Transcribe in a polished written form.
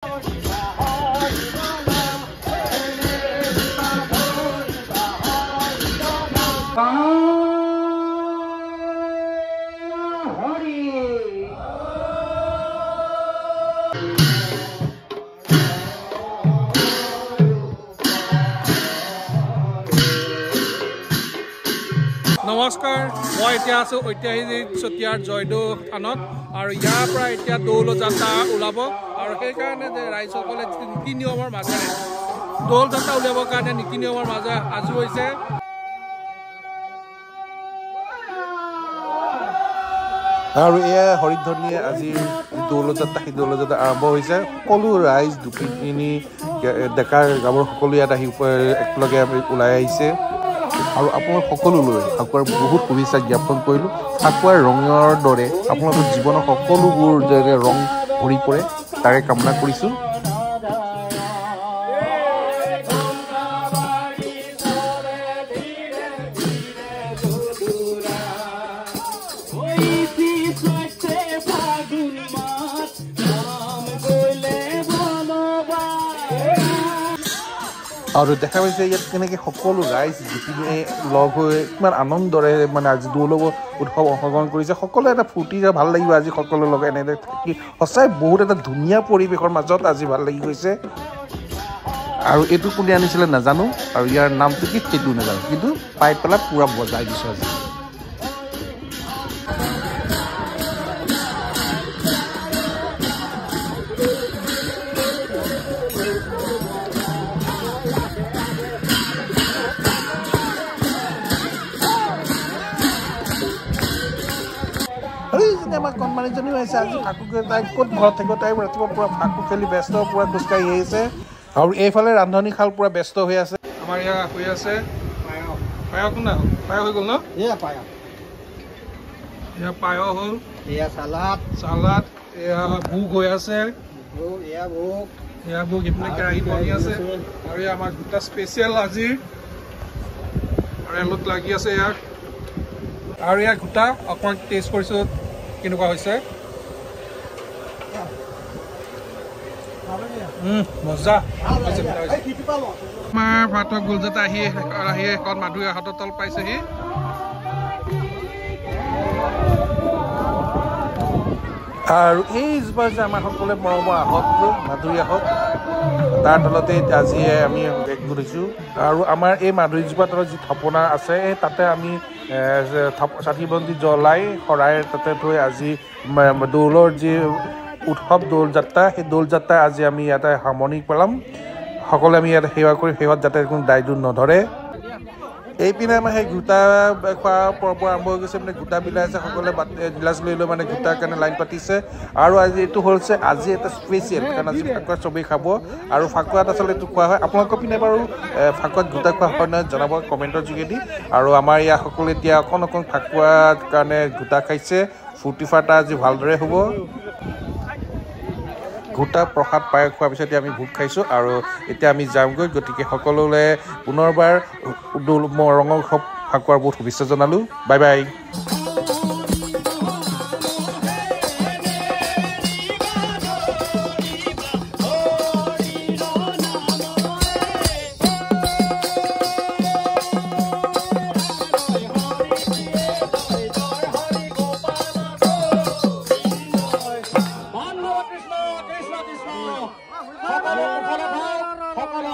নমস্কাৰ, মই এতিয়া আছোঁ ঐতিহাসিক চতিয়াৰ জয়দৌল থানত আৰু ইয়াৰ পৰা এতিয়া দৌল যাত্ৰা ওলাব আৰু সেইকাৰণে যে ৰাইজসকলে নীতি নিয়মৰ মাজেৰে দৌল যাত্ৰা উলিয়াবৰ কাৰণে নীতি নিয়মৰ মাজেৰে সাজু হৈছে। আৰু এয়া হৰিধ্বনিয়ে আজি দৌল যাত্ৰা, সেই দৌল যাত্ৰা আৰম্ভ হৈছে। সকলো ৰাইজ, দুপিনি, ডেকা গাভৰু সকলো ইয়াত আহি একেলগে ওলাই আহিছে। আৰু আপোনালোক সকলোলৈ ফাকুৱাৰ বহুত শুভেচ্ছা জ্ঞাপন কৰিলোঁ। ফাকুৱাৰ ৰঙৰ দৰে আপোনালোকৰ জীৱনৰ সকলোবোৰ যাতে ৰং ভৰি পৰে তাৰে কামনা কৰিছোঁ। আৰু দেখা পাইছে ইয়াত কেনেকৈ সকলো ৰাইজ গোপিনীয়ে লগ হৈ কিমান আনন্দৰে মানে আজি দৌল উৎসৱ অংশগ্ৰহণ কৰিছে। সকলোৱে এটা ফূৰ্তি, ভাল লাগিব আজি সকলোৰে লগত এনেদৰে থাকি। সঁচাই বহুত এটা ধুনীয়া পৰিৱেশৰ মাজত আজি ভাল লাগি গৈছে। আৰু এইটো কোনে আনিছিলে নাজানো আৰু ইয়াৰ নামটো কি সেইটো নাজানো, কিন্তু পাই পেলাই পূৰা বজাই দিছোঁ আজি। আমাৰ কণমানিজনীও আহিছে আজি ফাকু, তাই ক'ত ঘৰত থাকিব, তাই ৰাতিপুৱা পূৰা ফাকু খেলি ব্যস্ত, পূৰা খোজকাঢ়ি আহিছে। আৰু এইফালে ৰান্ধনীশাল পূৰা ব্যস্ত হৈ আছে। আমাৰ ইয়াত হৈ আছে পায়স, কোন পায়স হৈ গ'ল ন? এয়া পায়স, এয়া পায়স হ'ল, এয়া চালাড, চালাড, এয়া ভোগ হৈ আছে, এয়া ভোগ, এয়া ভোগ, ইপিনে কেৰাহী বনি আছে। আৰু এয়া আমাৰ দুটা স্পেচিয়েল আজিৰ, আৰু এওঁলোক লাগি আছে ইয়াক। আৰু ইয়াৰ গোটা অকণমান টেষ্ট কৰিছোঁ কেনেকুৱা হৈছে। মজা। আমাৰ ভাতৰ গোলজাত আহি আহি এখন মাধুৰী হাতৰ তল পাইছেহি। আৰু এইজোপা যে আমাৰ সকলোৱে মৰমৰ আহঁত, মাধুৰী আহঁত, তাৰ তলতে আজি আমি একগোট হৈছোঁ। আৰু আমাৰ এই মাধুৰীজোপাৰ তলত যি থাপনা আছে, তাতে আমি চাকি বন্তি জ্বলাই শৰাই তাতে থৈ আজি দৌলৰ যি উৎসৱ দৌল যাত্ৰা, সেই দৌল যাত্ৰা আজি আমি ইয়াতে সামৰণি পেলাম। সকলোৱে আমি ইয়াতে সেৱা কৰি সেৱাত যাতে কোনো দায়টো নধৰে। এইপিনে আমাৰ সেই গোটা খোৱা পৰ্ব আৰম্ভ হৈ গৈছে। মানে গোটা বিলাই আছে, সকলোৱে গিলাচ লৈ লৈ মানে গোটাৰ কাৰণে লাইন পাতিছে। আৰু আজি এইটো হৈছে আজি এটা স্পেচিয়েল, কাৰণ আজি ফাকুৱা চবেই খাব। আৰু ফাকুৱাত আচলতে এইটো খোৱা হয়। আপোনালোকৰ পিনে বাৰু ফাকুৱাত গোটা খোৱা হয় নহয় জনাব কমেণ্টৰ যোগেদি। আৰু আমাৰ ইয়াত সকলোৱে এতিয়া অকণ অকণ ফাকুৱাৰ কাৰণে গোটা খাইছে। ফূৰ্তি ফাৰ্তা আজি ভালদৰে হ'ব। গোটা প্ৰসাদ পাই খোৱাৰ পিছতে আমি ভোগ খাইছোঁ আৰু এতিয়া আমি যামগৈ। গতিকে সকলোলৈ পুনৰবাৰ ৰঙৰ উৎসৱ ফাকুৱাৰ বহুত শুভেচ্ছা জনালোঁ। Bye bye. সকলো